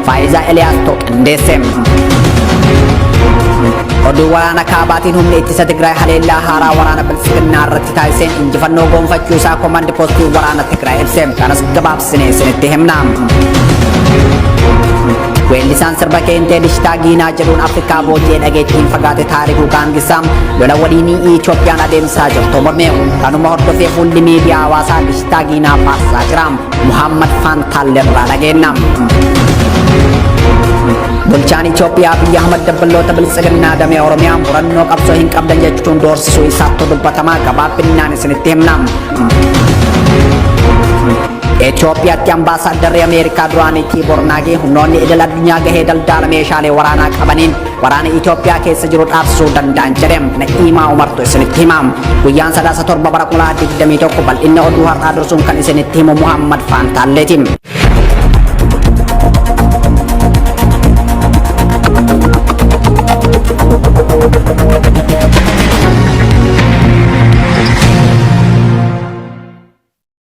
Faayizaa Eliyaastu qindeesse. Oduu waraana kaabaatiin humni ittisa Tigraay haleellaa haaraa waraana biltsiginnaa irratti taasiseen injifannoo goonfachuu isaa komaandi poostii waraana Tigraay ibse. Kanas gabaabsinee isinitti himna. Weellisaan sirba keentee Dishtaa Giinaa jedhuun Afrikaa booji'ee dhageettiin fagaate Taarikuu Gaangisaa lola waliinii Itoophiyaan adeemsisaa jirtu morme. Kanuma hordofee fuulli miidiyaa hawaasaa Dishtaa Giinaa faarsaa jira. Muhammad Faantaallerraa dhageenna. Bulchaan Itoophiyaa Abiyyi Ahmad dabballoota biltsiginnaa damee Oromiyaa murannoo qabsoo hin qabdan jechuun doorsisuu isaattu dubbatamaa gabaabbinnaan isinitti himna. Itoophiyaatti ambaasaaddarri Ameerikaa duraanii Tiiboor Naagii humnoonni idil addunyaa gahee daldala meeshaalee waraanaa qabaniin waraana Itoophiyaa keessa jiru dhaabsisuu danda'an jedhe. Na'iimaa Umartu isinitti hima. Guyyaan Sadaasa 7 bara 2021 bal'inna oduu har'aa dursuun kan isinitti himu Muhammad Faantaalleeti.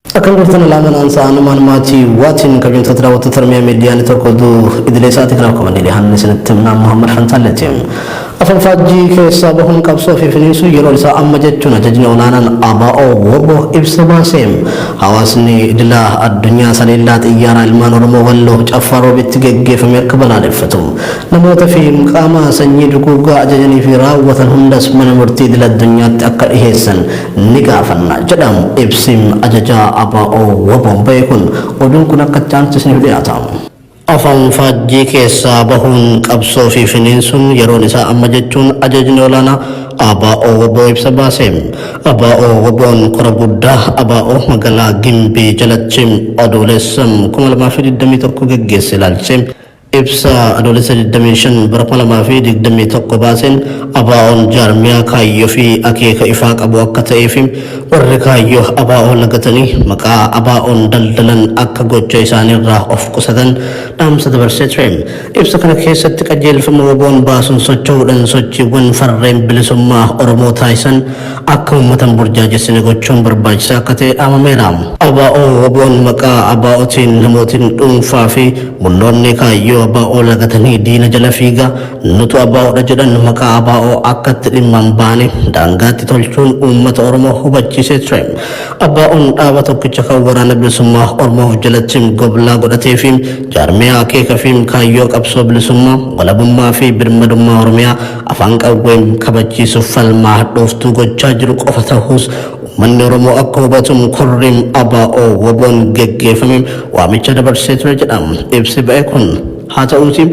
Akkam jirtan alaamanaan sa'anumaan maatii waatiin kabajamtoota daawwattoota Oromiyaa Miidiyaa Neetwoork oduu idilee sa'aatii kanaaf qabannee dhiyaanne isinitti himnaa Muhammad Fantaalleeti. Afaan faajjii keessaa bahuun qabsoo fi finiinsuu yeroon isaa amma jechuun ajajni olaanaan ABO WBO ibsa baase. Hawaasni idila addunyaa saleellaa xiyyaaraa ilmaan Oromoo Walloo Caffaa Roobitti geggeeffame akka balaaleffatu. Namoota fi qaama sanyii duguuggaa ajajanii fi raawwatan hundas mana murtii idila addunyaatti akka dhiheessan ni gaafanna jedha ibsi ajajaa ABO WBOn bahe kun. Oduun kun akka itti aanutti isiniif dhiyaata. Afaan faajjii keessaa bahuun qabsoo fi finiinsuun yeroon isaa amma jechuun ajajni olaanaa ABO wbo ibsa baase. ABO WBOn kora guddaa ABO magalaa Gimbii jalatti Adoolessa 2021 geggeesse ilaalchisee Ibsa Adoolessa 25 bara 2021 baaseen ABOn jaarmiyaa kaayyoo fi akeeka ifaa qabu akka ta'ee fi warri kaayyoo ABO lagatanii maqaa ABOn daldalan akka gocha isaaniirraa of qusatan dhaamsa dabarsee ture. Ibsa kana keessatti qajeelfama WBOn baasuun socho'uudhaan sochiiwwan farreen bilisummaa Oromoo taasisan akka uummata hin burjaajessine gochuun barbaachisaa akka ta'e dhaamameera. ABO WBOn maqaa ABOtiin namootiin dhuunfaa fi murnoonni kaayyoo ABO lagatanii diina jala fiigaa nutu ABOdha jedhan maqaa ABO akka itti dhimma hin baane daangaa itti tolchuun uummata Oromoo hubachiisee ture. ABOn dhaaba tokkicha kan Waraana Bilisummaa Oromoo of jalatti goblaa godhatee fi jaarmiyaa akeeka fi kaayyoo qabsoo bilisummaa, walabummaa fi birmadummaa Oromiyaa afaan qawween kabachiisuuf falmaa hadhooftuu gochaa jiru qofa tahuus uummanni Oromoo akka hubatu korri ABO WBOn geggeeffame waamicha dabarsee ture jedha ibsi ba'e kun. Haa ta'uutii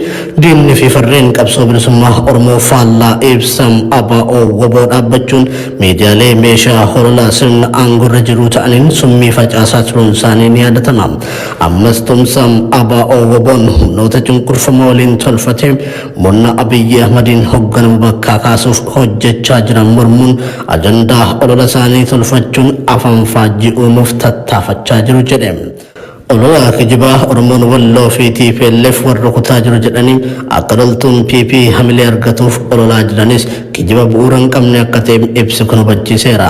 diinni fi farreen qabsoo bilisummaa Oromoo faallaa ibsa ABO wbo dhaabbachuun miidiyaalee meeshaa holola sirna aangorra jiruu ta'aniin summii facaasaa turuun isaanii ni yaadatama. Ammas tumsa ABO WBOn humnoota cunqurfamoo waliin tolfatee murna Abiyyi Ahmadiin hogganamu bakkaa kaasuuf hojjechaa jiran mormuun ajandaa olola isaanii tolfachuun afanfaajjii uumuuf tattaafachaa jiru jedhe. Olola kijibaa Oromoon Walloo fi tplf wal rukutaa jiru jedhanii akka loltuun PP hamilee argatuuf ololaa jiranis kijiba bu'uura hin qabne akka ta'e ibsi kun hubachiiseera.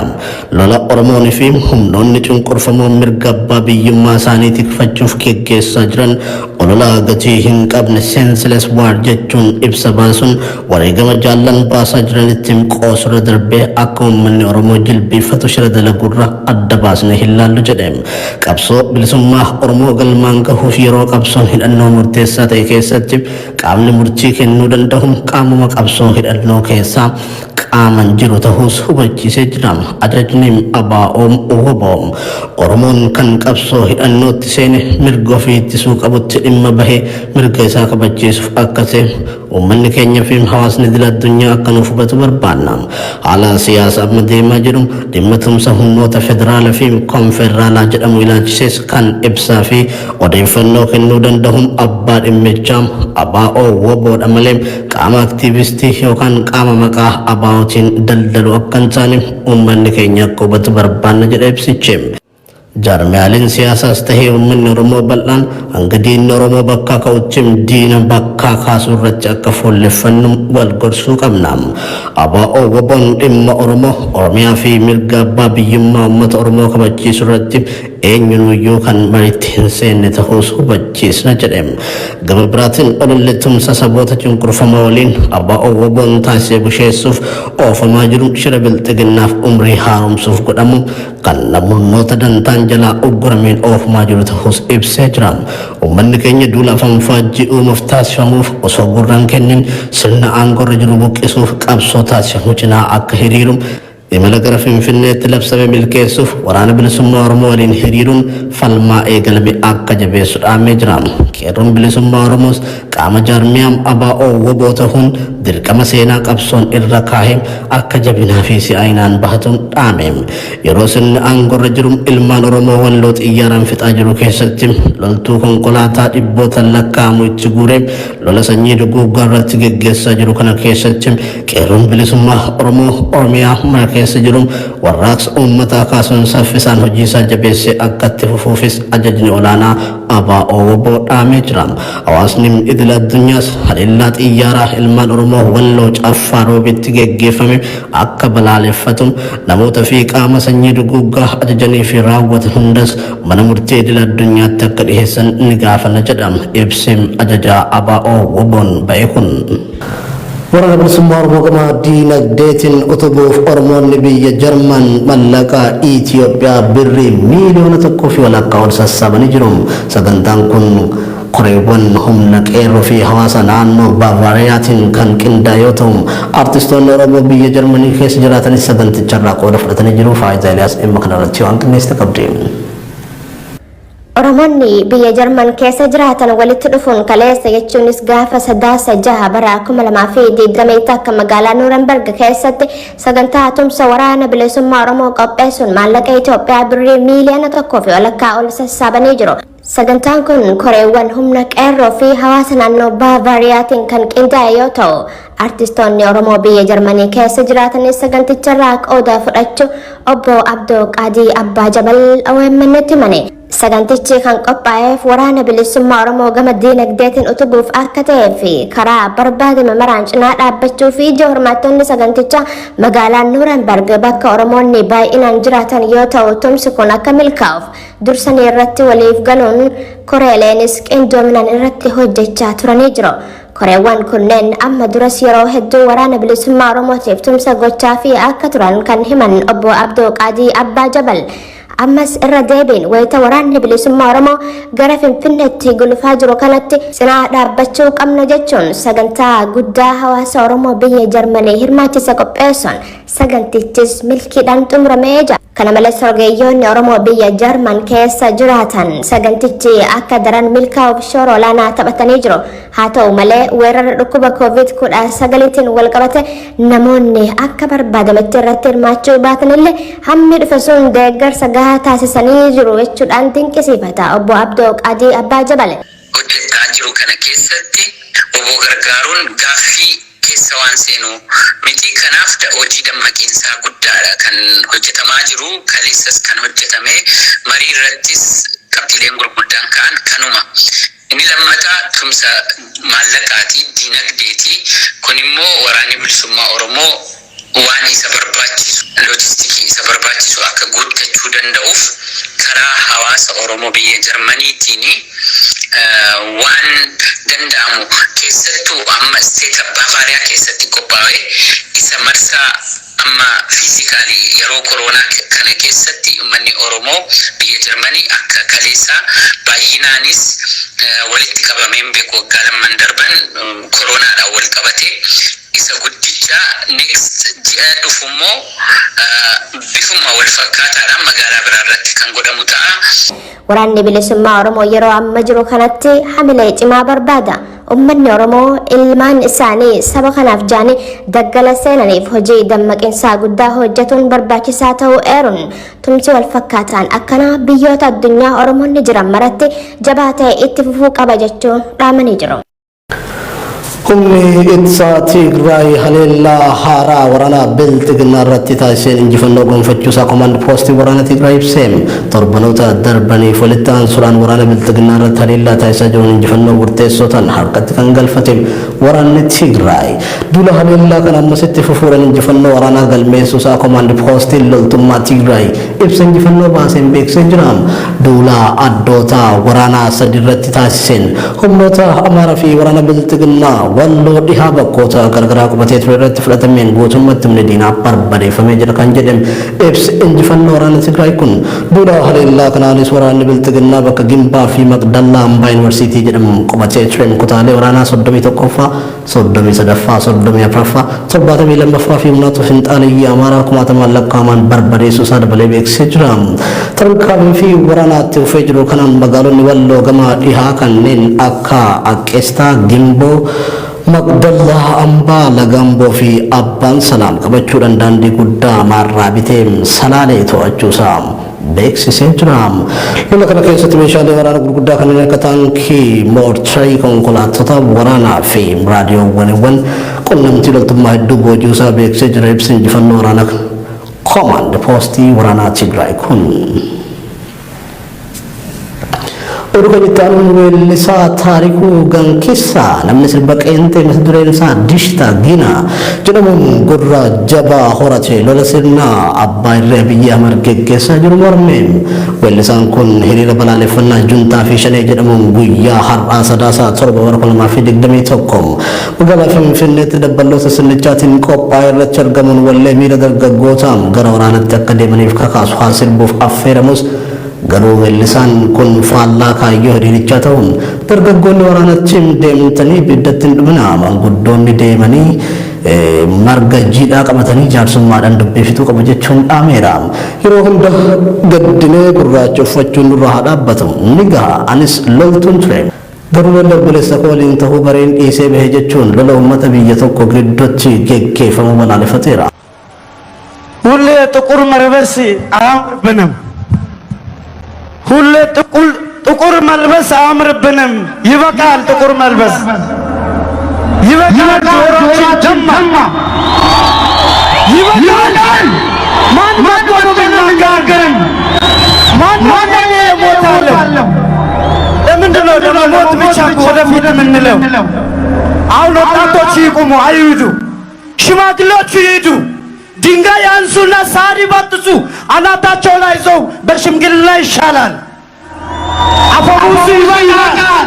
Lola Oromoon fi humnoonni cunqurfamoon mirga abbaa biyyummaa isaanii tikfachuuf geggeessaa jiran olola gatii hin qabne senseless war jechuun ibsa baasuun wareegama jaallan baasaa jiranitti qoosurra darbee akka uummanni Oromoo jilbiiffatu shira dalagurra adda baasnee hin laallu jedhe. Qabsoo bilisummaa Oromoo galmaan gahuuf yeroo qabsoon hidhannoo murteessaa ta'e keessatti qaamni murtii kennuu danda'u qaamuma qabsoo hidhannoo keessaa qaaman jiru tahuus hubachiisee jira. Ajajni ABO wbo Oromoon kan qabsoo hidhannootti seene mirga ofii ittisuu qabutti dhimma bahee mirga isaa kabachiisuuf akka ta'e Uummanni keenya fi hawaasni idil addunyaa akka nuuf hubatu barbaanna. Haala siyaasa amma deemaa jiru, dhimma tumsa humnoota federaala fi konfederaalaa jedhamu ilaalchisees kan ibsaa fi odeeffannoo kennuu dandahu abbaa dhimmichaa ABO wbo dha malee qaama aktiivistii yookaan qaama maqaa ABOtiin daldalu akka hin taane uummanni keenya akka hubatu barbaanna jedha ibsichi. Jaarmiyaaleen siyaasaas tahee uummanni Oromoo bal'aan hanga diinni Oromoo bakkaa ka'utti diina bakkaa kaasuu irratti akka fuulleffannu wal gorsuu qabna. ABO WBOn dhimma Oromoo, Oromiyaa fi mirga abbaa biyyummaa uummata Oromoo kabachiisuu irratti eenyunuyyuu kan mariitti hin seenne ta'uus hubachiisna jedhe. Gama biraatiin ololli tumsa saboota cunqurfamoo waliin ABO WBOn taasise busheessuuf oofamaa jiru shira bilxiginnaaf umrii haaromsuuf godhamu kan namoota dantaan jalaa uggurameen oofamaa jiru ta'uus ibsee jira. Uummanni keenya duula afanfaajjii uumuuf taasifamuuf osoo gurra hin kennin sirna aangorra jiru buqqisuuf qabsoo taasifamu cinaa akka hiriiru imala gara Finfinneetti labsame milkeessuuf waraana bilisummaa Oromoo waliin hiriiruun falmaa eegalame akka jabeessu dhaamee jira. Qeerroon bilisummaa Oromoos qaama jaarmiyaa ABO WBO ta'uun dirqama seenaa qabsoon irra kaa'e akka jabinaa fi si'aayinaan bahatuun dhaame. Yeroo sirni aangorra jiru ilmaan Oromoo walloo xiyyaaraan fixaa jiru keessatti loltuu konkolaataa dhibbootaan lakkaa'amu itti guuree lola sanyii duguuggaa irratti geggeessaa jiru kana keessatti qeerroon bilisummaa Oromoo Oromiyaa mara keessa jiru warraaqsa uummataa kaasuun saffisaan hojii isaa jabeessee akka itti fufuufis ajajni olaanaa ABO WBO dhaamee jira. Hawaasni idil addunyaas haleellaa xiyyaaraa ilmaan Oromoo walloo caffaa roobitti geggeeffame akka balaaleffatu namoota fi qaama sanyii duguuggaa ajajanii fi raawwatan hundas mana murtii idil addunyaatti akka dhiheessan ni gaafanna jedha ibsi ajajaa ABO WBOn ba'e kun. Waraana bilisummaa Oromoo gama diinagdeetiin utubuuf Oromoonni biyya Jarman mallaqa Itoophiyaa birrii 1.5 miiliyoona ol sassaabanii jiru. Sagantaan kun koreewwan humna qeerroo fi hawaasa naannoo Baavaariyaatiin kan qindaa'e yoo ta'u, artistoonni Oromoo biyya Jarmanii keessa jiraatanis saganticharraa qooda fudhatanii jiru. Faayidaa Eliyaas dhimma kanarratti waan qindeessite qabdi. Oromoonni biyya Jarman keessa jiraatan walitti dhufuun kaleessa jechuunis gaafa Sadaasa 6 bara 2021 magaalaa Nuurenberg keessatti sagantaa tumsa waraana bilisummaa Oromoo qopheessuun maallaqa Itoophiyaa birrii 1.5 miiliyoona ol sassaabanii jiru. Sagantaan kun koreewwan humna qeerroo fi hawaasa naannoo Baavaariyaatiin kan qindaa'e yoo ta'u, artistoonni Oromoo biyya Jarmanii keessa jiraatanis saganticharraa qooda fudhachuu obbo Abdoo Qaadii Abbaa Jabal OMN'tti himani. Sagantichi kan qophaa'eef waraana bilisummaa Oromoo gama diinagdeetiin utubuuf akka ta'ee fi karaa barbaadame maraan cinaa dhaabbachuu fi ija hirmaattonni sagantichaa magaalaa Nuurenberg bakka Oromoonni baay'inaan jiraatan yoo ta'u tumsi kun akka milkaa'uuf dursanii irratti waliif galuun koreeleenis qindoominaan irratti hojjechaa turanii jiru. Koreewwan kunneen amma duras yeroo hedduu waraana bilisummaa Oromootiif tumsa gochaa fi akka turan kan himan obbo Abdoo Qaadii Abbaa Jabal ammas irra deebiin wayita waraanni bilisummaa Oromoo gara Finfinneetti gulufaa jiru kanatti cinaa dhaabbachuu qabna jechuun sagantaa guddaa hawaasa Oromoo biyya Jarmanii hirmaachise qopheessuun sagantichis milkiidhaan xumuramee jira. Kana malees rogeeyyoonni Oromoo biyya Jarman keessa jiraatan sagantichi akka daran milkaa'uuf shoora olaanaa taphatanii jiru. Haa ta'u malee weerara dhukkuba COVID-19tiin wal qabate namoonni akka barbaadametti irratti hirmaachuu baatanillee hammi dhufe sun deeggarsa gahaa taasisanii jiru jechuudhaan dinqisiifata obbo Abdoo Qaadii Abbaa Jabale. Hojjetaa jiru kana keessatti obbo gargaaruun gaaffii keessa waan seenu miti. Kanaaf hojii dammaqiinsaa guddaadha kan hojjetamaa jiru. Kaleessas kan hojjetame marii irrattis qabxiileen gurguddaan ka'an kanuma. Inni lammataa tumsa maallaqaati, diinagdeeti. Kun immoo waraanni bilisummaa Oromoo waan isa barbaachisu, loojistikii isa barbaachisu akka guuttachuu danda'uuf karaa hawaasa Oromoo biyya Jarmaniitiin waan danda'amu keessattuu amma state Baavaariyaa keessatti qophaa'e isa marsaa amma physically yeroo koronaa kana keessatti uummanni Oromoo biyya Jarmanii akka kaleessaa baay'inaanis walitti qabameen beeku waggaa lamman darban koronaadhaan wal qabate. Isa guddicha next ji'a dhufu immoo bifuma wal fakkaataadhaan magaalaa biraa irratti kan godhamu ta'a. Waraanni bilisummaa Oromoo yeroo amma jiru kanatti hamilee cimaa barbaada. Uummanni Oromoo ilmaan isaanii saba kanaaf jaanii daggala seenaniif hojii dammaqinsaa guddaa hojjetuun barbaachisaa ta'uu eeruun tumsi wal fakkaataan akkanaa biyyoota addunyaa Oromoonni jiran maratti jabaa ta'e itti fufuu qaba jechuun dhaamanii jiru. Humni ittisaa Tigraay haleellaa haaraa waraana Bilxiginnaa irratti taasiseen injifannoo gonfachuusaa Komaand Poostii Waraana Tigraay ibse. Torbanoota darbaniif walitti aansuudhaan waraana Bilxiginnaa irratti haleellaa taasisaa jiruun injifannoo murteessoo ta'an harkatti kan galfate waraanni Tigraay duula haleellaa kana ammas itti fufuudhaan injifannoo waraanaa galmeessuusaa Komaand Poostiin loltummaa Tigraay ibsa injifannoo baaseen beeksisee jira. Duula addoota waraanaa sadi irratti taasiseen humnoota Amaaraa fi waraana Bilxiginnaa Walloo dhihaa bakkoota garagaraa qubatee ture irratti fudhatameen guutummatti humni diinaa barbadeeffamee jira kan jedhe ibsi injifannoo waraana Tigraay kun, duula haleellaa kanaanis waraanni Bilxiginnaa bakka Gimbaa fi Maqdallaa Ambaa Yuunivarsiitii jedhamu qubatee ture kutaalee waraanaa 31ffaa, 33ffaa, 34ffaa, 72ffaa fi humnoota finxaaleyyii Amaaraa kumaatamaan lakkaa'aman barbadeessuu isaa dabalee beeksisee jira. Tarkaanfii waraanaa itti fufee jiru kanaan magaalonni Walloo gama dhihaa kanneen akka Aqqeestaa, Gimboo, Maqdallaa, Ambaa, Lagaamboo fi Abbaan Salaam qabachuudhaan daandii guddaa Maarraabitee Salaalee to'achuusaa beeksisee jira. Lola kana keessatti meeshaalee waraana gurguddaa kanneen akka taankii, moortarii, konkolaattota waraanaa fi raadiyoowwaniiwwan qunnamtii loltummaa hedduu booji'uusaa beeksisee jira ibsi injifannoo waraanaa Komaand Poostii Waraanaa Tigraay kun. Oduu keenya itti aanuun weellisaa Taarikuu Gankissaa namni sirba qeenxee mata dureen isaa Dishta Gina jedhamuun gurra jabaa horate lola sirna abbaa irree Abiyyi Ahmad geggeessaa jiru morme. Weellisaan kun hiriira balaaleffannaa Juntaa fi Shanee jedhamuun guyyaa har'aa Sadaasa 7 bara 2021 magaalaa Finfinneetti dabballoota sirnichaatiin qophaa'e irratti argamuun wallee miira dargaggootaa gara waraanatti akka deemaniif kakaasu haa sirbuuf affeeramus garuu weellisaan kun faallaa kaayyoo hiriirichaa ta'uun dargaggoonni waraanatti deemtanii ibiddatti hin dhuminaa, manguddoonni deemanii marga jiidhaa qabatanii jaarsummaadhaan dubbii fixuu qabu jechuun dhaameera. Yeroo hunda gaddinee gurraacha uffachuun nurraa haa dhaabbatu. Ni gaha. Anis loltuun ture. Garuu lolli obboleessa koo waliin tahuu bareen dhiisee bahe jechuun lola uummata biyya tokko gidduutti geggeeffamu balaaleffateera. ሁሌ ጥቁር መልበስ አያምርብንም። ሁሌ ጥቁር መልበስ አያምርብንም። ይበቃል፣ ጥቁር መልበስ ይበቃል። ጆሮአችን ደማ። ይበቃል። ማን መጥቶ ነው የሚናገረን? ማን ነው እሞታለሁ? ለምንድን ነው ለመሞት ብቻ ወደፊት የምንለው? አሁን ወጣቶች ይቁሙ፣ አይሂዱ። ሽማግሌዎቹ ይሂዱ። ድንጋይ ያንሱና ሳር ይበጥሱ፣ አናታቸው ላይ ይዘው በሽምግልና ይሻላል። አፈሙዙ ይበቃል፣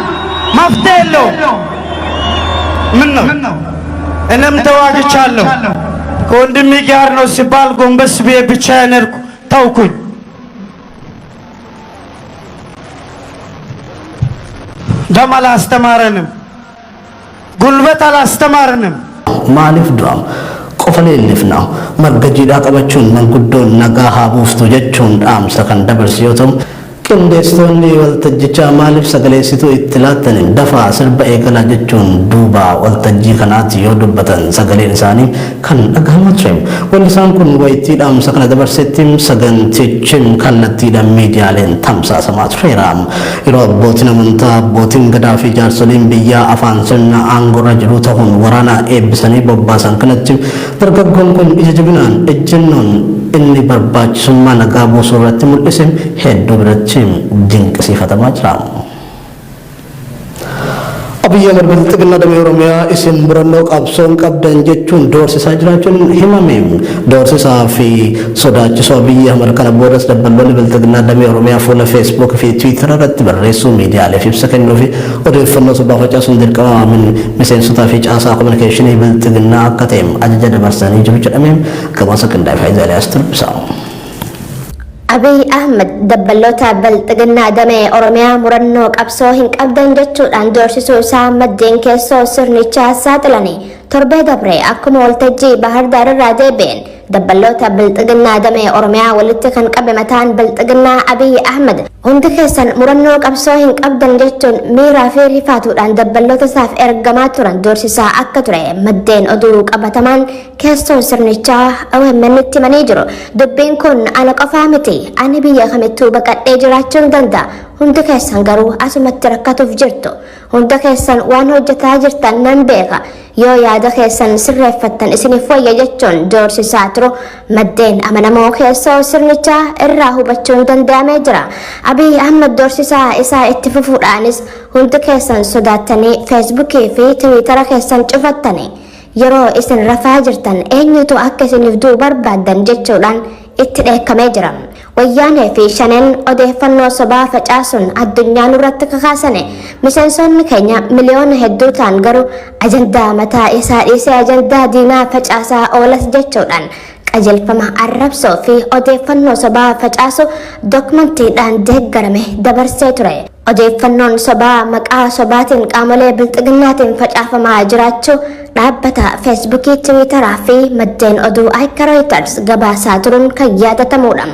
መፍትሄ የለውም። ምን ነው እኔም ተዋግቻለሁ። ከወንድሜ ጋር ነው ሲባል ጎንበስ ብዬ ብቻዬን ሄድኩ፣ ተውኩኝ። ደም አላስተማረንም፣ ጉልበት አላስተማረንም። Maaliif du'a qofa leellifna? Marga jiidhaa qabachuun manguddoon nagaa haa buuftu jechuun dhaamsa kan dabarse yoo ta'u, qindeessitoonni waltajjichaa maaliif sagaleessituu itti laattaniin dafaa sirba eegalaa jechuun duuba waltajjii kanaatti yoo dubbatan sagaleen isaanii kan dhagahamaa ture. Weellisaan kun waytii dhaamsa kana dabarsetti sagantichi kallattiidhaan miidiyaaleen tamsaasamaa tureera. Yeroo abbootiin amantaa, abbootiin gadaa fi jaarsoliin biyyaa afaan sirna aangoorra jiru ta'uun waraana eebbisanii bobbaasan kanatti dargaggoon kun ija jabinaan ejjennoon inni barbaachisummaa nagaa buusuu irratti mul'ise hedduu biratti dinqisiifatamaa jira. Abiyyi Ahmad Bilxiginnaa damee Oromiyaa isin murannoo qabsoon qabdan jechuun doorsisaa jiraachuun himame. Doorsisaa fi sodaachisoo Abiyyi Ahmad kana boodas dabballoonni Bilxiginnaa damee Oromiyaa fuula Facebook fi Twitter irratti barreessuu, miidiyaaleef ibsa kennuu fi odeeffannoo sobaa facaasuun dirqama miseensotaa fi caasaa kominikeeshinii Bilxiginnaa akka ta'e ajaja dabarsanii jiru jedhame. Gabaasa qindaa'e Faayidaa Eliyaas dubbisa. Abiy Ahmed dabballoota Bilxiginnaa damee Oromiyaa murannoo qabsoo hin qabdan jechuudhaan doorsisuu isaa maddeen keessoo sirnichaa saaxilanii. Torbee dabre akkuma waltajjii Bahar Daar irraa deebi'een dabballoota Bilxiginnaa damee Oromiyaa walitti kan qabe mataan Bilxiginnaa Abiy Ahmed hundi keessan murannoo qabsoo hin qabdan jechuun miiraa fi rifaatuudhaan dabballoota isaaf ergamaa turan doorsisaa akka ture maddeen oduu qabatamaan keessoo sirnichaa OMN itti himanii jiru. Dubbiin kun ana qofaa miti. Ani biyya kamittuu baqadhee jiraachuun danda'a. Hundi keessan garuu asumatti rakkatuuf jirtu. Hunda keessan waan hojjetaa jirtan nan beeka. Yoo yaada keessan sirreeffattan isiniif wayya jechuun doorsisaa turu maddeen amanamoo keessoo sirnichaa irraa hubachuun danda'amee jira. Abiy Ahmad doorsisaa isaa itti fufuudhaanis hundi keessan sodaattanii Feesbuukii fi Tiwiitara keessan cufattanii yeroo isin rafaa jirtan eenyutu akka isiniif du'u barbaaddan jechuudhaan itti dheekkamee jira. Wayyaanee fi Shaneen odeeffannoo sobaa facaasuun addunyaa nurratti kakaasane. Miseensonni keenya miliyoona hedduu ta'an garuu ajandaa mataa isaa dhiisee ajandaa diinaa facaasaa oolas jechuudhaan qajeelfama arrabsoo fi odeeffannoo sobaa facaasu dookmantiidhaan deeggarame dabarsee ture. Odeeffannoon sobaa maqaa sobaatiin qaamolee bilxiginnaatiin facaafamaa jiraachuu dhaabbata Feesbuukii, Tiwiitaraa fi maddeen oduu akka Reuters gabaasaa turuun kan yaadatamudha.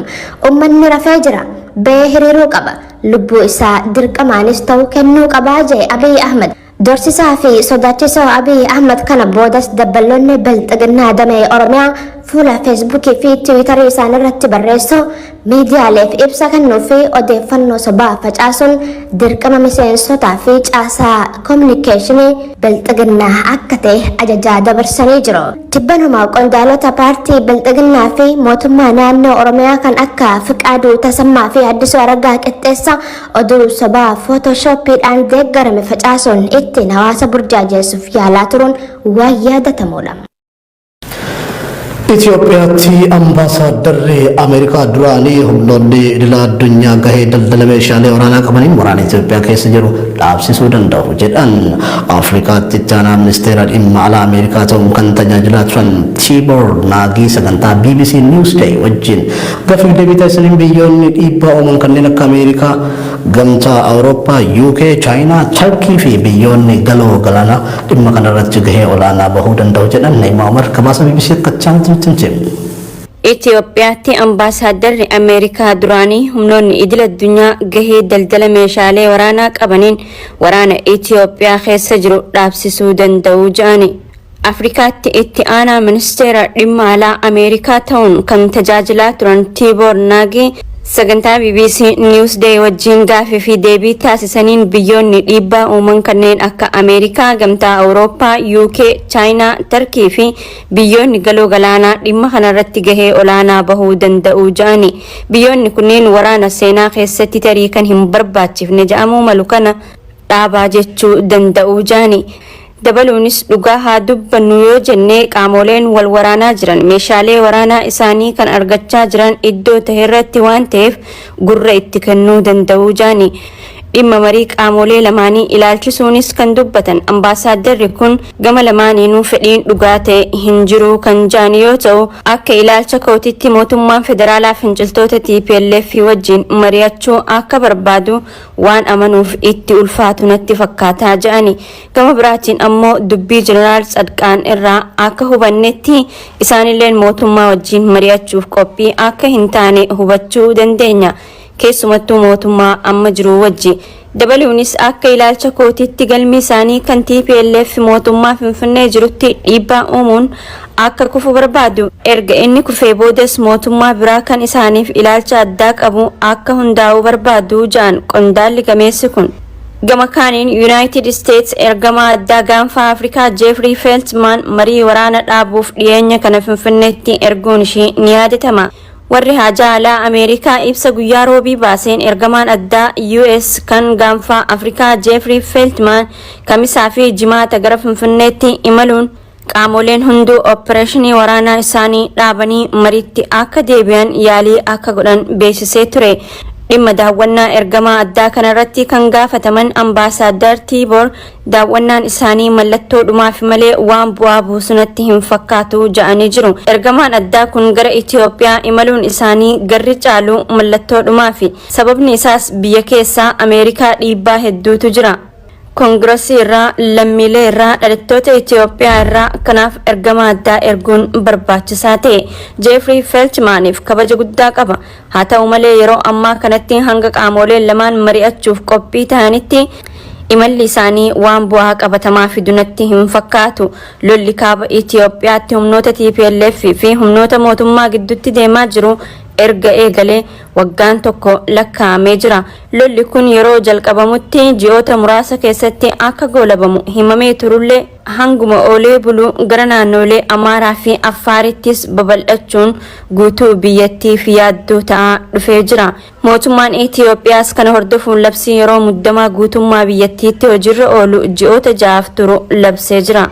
Uummanni rafee jira. Ba'ee hiriiruu qaba. Lubbuu isaa dirqamaanis ta'u kennuu qabaa jee Abiy Ahmed. Dorsisaa fi sodaachisoo Abiy Ahmed kana boodas dabballoonni bilxiginnaa damee Oromiyaa fuula Feesbuukii fi Tiwiitarii isaan irratti barreessuu, miidiyaaleef ibsa kennuu fi odeeffannoo sobaa facaasuun dirqama miseensotaa fi caasaa koominikeeshinii bilxiginnaa akka ta'e ajajaa dabarsanii jiru. Tibbanuma qondaalota paartii bilxiginnaa fi mootummaa naannoo Oromiyaa kan akka Fiqaaduu Tasammaa fi Addisuu Araggaa Qixxeessaa oduu sobaa footooshooppiidhaan deeggarame facaasuun ittiin hawaasa burjaajessuuf yaalaa turuun waan yaadatamudha. Itoophiyaatti ambaasaaddarri Ameerikaa duraanii humnoonni idila addunyaa gahee daldala meeshaalee waraanaa qabaniin waraana Itoophiyaa keessa jiru dhaabsisuu danda'u jedhan. Afrikaatti itti aanaa ministeera dhimma alaa Ameerikaa ta'uun kan tajaajilaa turan Tiibor Naagii sagantaa BBC Newsday wajjin gaaffii deebii taasisaniin biyyoonni dhiibbaa uuman kanneen akka Ameerikaa, Gamtaa Awurooppaa, UK, Chaayinaa, Turkii fi biyyoonni galoo galaanaa dhimma kanarratti gahee olaanaa bahuu danda'u jedhan. Na'imaa Umar gabaasa BBC akka chaanti nutti himte. Itoophiyaatti ambaasaaddarri Ameerikaa duraanii humnoonni idil addunyaa gahee daldala meeshaalee waraanaa qabaniin waraana Itoophiyaa keessa jiru dhaabsisuu danda'u jedhani. Afrikaatti itti aanaa ministeera dhimma alaa Ameerikaa ta'uun kan tajaajilaa turan Tiiboor Naagii sagantaa BBC Newsday wajjin gaafii fi deebii taasisaniin biyyoonni dhiibbaa uuman kanneen akka Ameerikaa, Gamtaa Awurooppaa, UK, Chaayinaa, Tarkii fi biyyoonni galoo galaanaa dhimma kanarratti gahee olaanaa bahuu danda'u jedhani. Biyyoonni kunneen waraana seenaa keessatti tarii kan hin barbaachifne jedhamuu malu kana dhaabaa jechuu danda'u jedhani. Dabaluunis dhugaa haa dubbannu yoo jennee qaamoleen wal waraanaa jiran meeshaalee waraanaa isaanii kan argachaa jiran iddoo ta'e irratti waan ta'eef gurra itti kennuu danda'u jedhani. Dhimma marii qaamolee lamaanii ilaalchisuunis kan dubbatan ambaasaaddarri kun gama lamaaniinuu fedhiin dhugaa ta'e hin jiru kan jedhan yoo ta'u, akka ilaalcha kootitti mootummaan federaalaa finciltoota TPLF wajjin mari'achuu akka barbaadu waan amanuuf itti ulfaatu natti fakkaataa jedhani. Gama biraatiin ammoo dubbii Jeneraal Tsadqaan irraa akka hubannetti isaanilleen mootummaa wajjin mari'achuuf qophii akka hin taane hubachuu dandeenya. Keessumattuu mootummaa amma jiru wajji. Dabaluunis akka ilaalcha kootitti galmi isaanii kan TPLF mootummaa Finfinnee jirutti dhiibbaa uumuun akka kufu barbaadu. Erga inni kufee boodas mootummaa biraa kan isaaniif ilaalcha addaa qabu akka hundaa'uu barbaadu jedhan qondaalli gameessi kun. Gama kaaniin Yuunaayitid Isteets ergamaa addaa gaanfa Afrikaa Jeefrii Feeltmaan marii waraana dhaabuuf dhiyeenya kana Finfinneetti erguun ishii ni yaadatama. Warri haajaa alaa Ameerikaa ibsa guyyaa roobii baaseen ergamaan addaa US kan gaanfa Afrikaa Jeefrii Feeltmaan kamisaa fi jimaata gara Finfinneetti imaluun qaamoleen hunduu opereeshinii waraanaa isaanii dhaabanii mariitti akka deebi'an yaalii akka godhan beeksisee ture. Dhimma daawwannaa ergamaa addaa kanarratti kan gaafataman ambaasaadar Tiiboor daawwannaan isaanii mallattoo dhumaaf malee waan bu'aa buusu natti hin fakkaatu jedhanii jiru. Ergamaan addaa kun gara Itoophiyaa imaluun isaanii garri caalu mallattoo dhumaafi. Sababni isaas biyya keessaa Ameerikaa dhiibbaa hedduutu jira. Koongirasii irraa, lammiilee irraa, dhalattoota Itoophiyaa irraa kanaaf ergama addaa erguun barbaachisaa ta'e. Jeefrii Feeltmaaniif kabaja guddaa qaba. Haa ta'u malee yeroo ammaa kanatti hanga qaamoleen lamaan mari'achuuf qophii ta'anitti imalli isaanii waan bu'aa qabatamaa fidu natti hin fakkaatu. Lolli kaaba Itoophiyaatti humnoota TPLF fi humnoota mootummaa gidduutti deemaa jiru erga eegalee waggaan tokko lakkaa'amee jira. Lolli kun yeroo jalqabamutti ji'oota muraasa keessatti akka goolabamu himamee turullee, hanguma oolee buluu gara naannolee Amaaraa fi Affaarittis babal'achuun guutuu biyyattiif yaaddoo ta'aa dhufee jira. Mootummaan Itiyoophiyaas kana hordofuun labsii yeroo muddamaa guutummaa biyyattiitti hojiirra oolu ji'oota 6f turu labsee jira.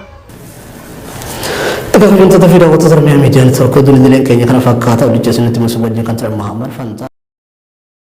Egaa kabajamtoota fi daawwattoota Oromiyaa Miidiyaa Neetwoork, oduun idileen keenya kana fakkaata. Odicha isinitti mul'isu wajjin kan ture Muhammad Fantaa.